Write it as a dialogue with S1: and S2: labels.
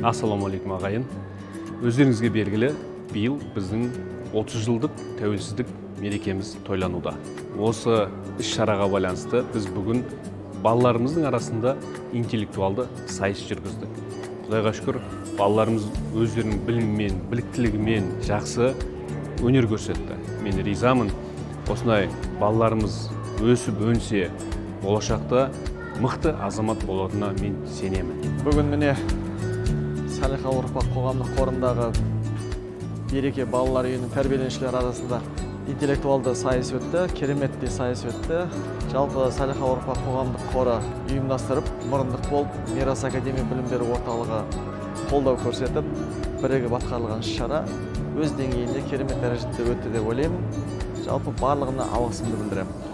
S1: Ассалаумағалейкум, ағайын. Өздеріңізге белгілі, биыл біздің 30 жылдық тәуелсіздік мерекеміз тойлануда. Осы іс-шараға байланысты біз бүгін балаларымыздың арасында интеллектуалды сайыс жүргіздік. Құдайға шүкір, балаларымыз өздерінің білімімен, біліктілігімен жақсы өнер көрсетті. Мен ризамын. Осындай балаларымыз өсіп өнсе, болашақта мықты азамат болатынына мен сенемін.
S2: Бүгін міне Салиқалы ұрпақ қоғамдық қорындағы Береке балалар үйінің тәрбиеленушілері арасында интеллектуалды сайыс өтті, кереметтей сайыс өтті. Жалпы Салиқалы ұрпақ қоғамдық қоры ұйымдастырып, мұрындық болып, Мирас академия білім беру орталығы қолдау көрсетіп, бірігіп атқарылған іс-шара өз деңгейінде керемет дәрежеде өтті деп ойлаймын. Жалпы барлығына алғысымды білдіремін.